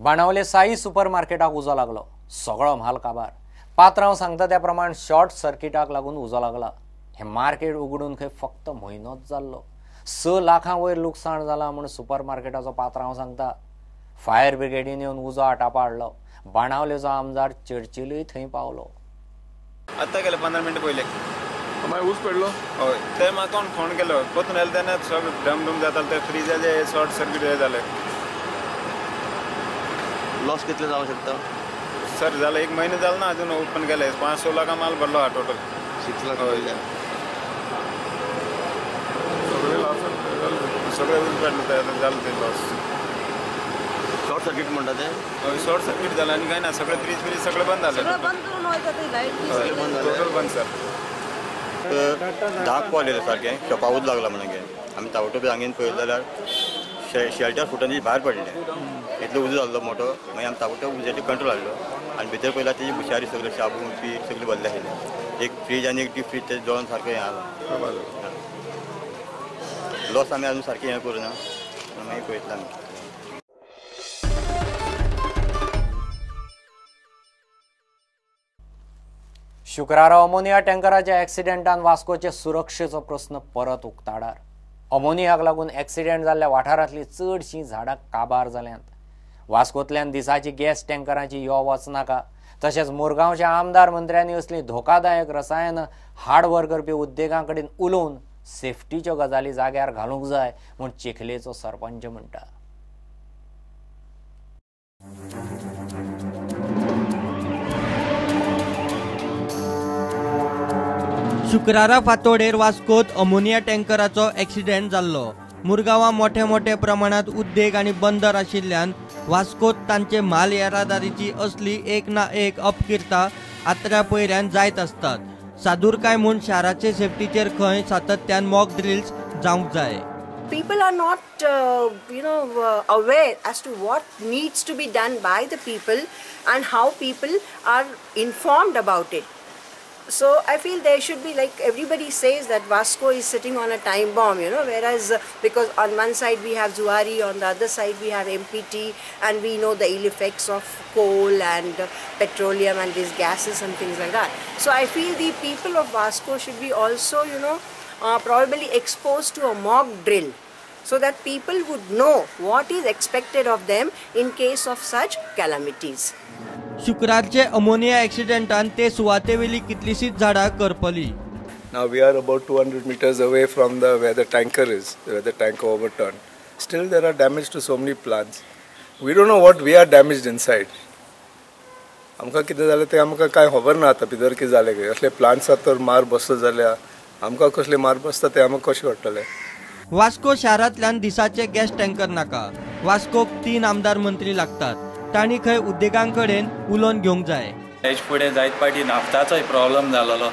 Benaulim Sai super मार्केटाक उजो लागलो. सगळो म्हाल काबार. पात्रांव सांगता त्या प्रमाण शॉर्ट सर्किटाक लागून उजो लागला. हे मार्केट उगडून खंय फक्त म्हयनोच जाल्लो. 6 लाखां वयर लुकसाण जाला म्हूण सुपर मार्केटाचो पात्रांव सांगता. फायर ब्रिगेडीन येवन उजो आटापा हाडलो. बाणावलेचो आमदार चर्चिलूय थंय पावलो. आतां गेले 15 मिनटां पयले मागीर ऊस पडलो. हय, ते म्हाका फोन केलो परतून आयले तेन्ना सगळें डम डम जातालें, ते फ्रिजाचे शॉर्ट सर्कीट जालें. लॉस कितले जावंक शकता सर? जालें एक म्हयनो जालो ना अजून ओपन केलें. 5-6 लाखां माल भरलो हा टोटल. 6 लाख सगळें ऊस पडलें, जालें ते लॉस. शॉर्ट सर्कीट म्हणटा ते? हय, शॉर्ट सर्कीट जालें आनी कांय ना, सगळें फ्रीज फ्रीज सगळें बंद जालें. टोटल बंद सर. 10 कॉल येयले सारकें शॉपा उद लागला म्हणून. आमी ताबडतोब हांगेन पळयलें जाल्यार शेल्टर फुटून ती भायर पडलें. इतलो उजो जाल्लो मोठो. मागीर आमी ताबडतोब उज्याचेर कंट्रोल हाडलो आनी भितर पळयल्यार तेजी भुशारी सगळें शाबू पीठ सगळें भरलें आशिल्लें. एक फ्रीज आनी एक डीप फ्रीज ते जळोन सारकें हें आसा. लॉस आमी अजून सारकें हें करूं ना, मागीर पळयतले आमी. शुक्रारा अमोनिया टँकराच्या ॲक्सिडेंटान वास्कोचे सुरक्षेचो प्रस्न परत उक्ताडार. अमोनियाक लागून ॲक्सिडेंट जाल्ल्या वाठारांतलीं चडशीं झाडां काबार जाल्यांत. वास्कोंतल्यान दिसाची गॅस टँकरांची यो वच नाका. तशेंच मुरगांवच्या आमदार मंत्र्यांनी असलीं धोकादायक रसायनां हाड व्हर करपी उद्देगां कडेन उलोवन सेफ्टीच्यो गजाली जाग्यार घालूंक जाय म्हूण चिखलेचो सरपंच म्हणटा. शुक्रारा फातोडेर वास्कोत अमोनिया टँकराचो एक्सिडेंट जाल्लो. मुरगांवां मोठे मोठे प्रमाणात उद्देग आनी बंदर आशिल्ल्यान वास्कोत तांचे म्हाल येरादारीची असली एक ना एक अपकिर्ता आत्र्या पयऱ्यान जायत आसतात. सादूरकाय म्हूण शाराचे सेफ्टीचेर खंय सातत्यान मॉक ड्रिल्स जावंक जाय. People are not, aware as to what needs to be done by the people and how people are informed about it. So I feel there should be, like everybody says that Vasco is sitting on a time bomb, you know, whereas because on one side we have Zuari, on the other side we have MPT, and we know the ill effects of coal and petroleum and these gases and things like that. So I feel the people of Vasco should be also, you know, probably exposed to a mock drill, so that people would know what is expected of them in case of such calamities. शुक्रारचे ammonia एक्सिडेंटान ते सुवातेवेली कितलीशीच झाडां करपली. Now we are about 200 meters away from the where the tanker is, where the tanker overturned. Still there are damage to so many plants. We don't know what we are damaged inside. आमकां कितें जालें तें आमकां कांय खबर ना आतां भितर कितें जालें काय. असले प्लांट्साक तर मार बसलो जाल्यार आमकां कसले मार बसता तें आमकां कशें कळटलें. वास्को शारांतल्यान दिसाचे गॅस टँकर नाका. वास्कोक 3 आमदार मंत्री लागतात. तांणी खंय उद्देगां कडेन उलोवन घेवंक जाय. हेज फुडें जायत पाटी नाफ्ताचोय प्रॉब्लम जालोलो,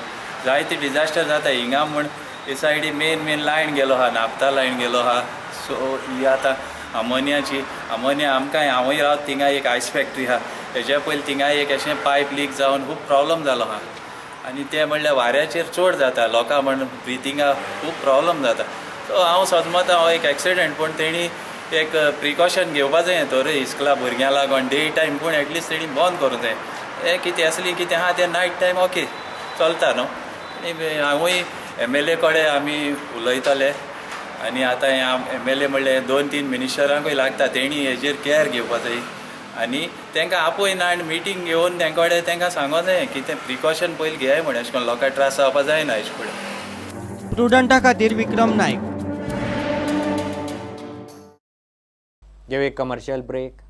जायते डिजास्टर जाता हिंगा म्हूण हे सायडी मेन मेन लायन गेलो आहा, नाफ्ता लायन गेलो आहा. सो ही आतां अमोनियाची, अमोनिया आमकां हांवूय रावत थिंगा एक आयस फॅक्ट्री आहा, हेज्या पयलीं थिंगा एक अशें पायप लीक जावन खूब प्रॉब्लम जालो आहा. आनी तें म्हणल्यार वाऱ्याचेर चड जाता, लोकां म्हण ब्रिथिंगा खूब प्रॉब्लम जाता. सो हांव सजमता हो एक एक्सिडेंट, पूण तेणी एक प्रिकॉशन घेवपा जाय तर इस्कुला भुरग्यां लागून डे टायम पूण एटलिस्ट तेणी बंद करूंक जाय. हें कितें असली कितें आहा तें नायट टायम ओके चलता न्हू. आनी हांवूय MLA कडेन आमी उलयतले आनी आतां हें MLA म्हणल्यार 2-3 मिनिस्टरांकूय लागता, तेणी हेजेर कॅर घेवपा जाय आनी तांकां आपयना आनी मिटींग घेवन तेंक कडेन तांकां सांगो जाय कितें प्रिकॉशन पयलीं घेयाय म्हण, अशें करून लोकांक त्रास जावपा जायना हेजे फुडें. प्रुडंटा खातीर विक्रम नायक. घेवया एक कमर्शियल ब्रेक.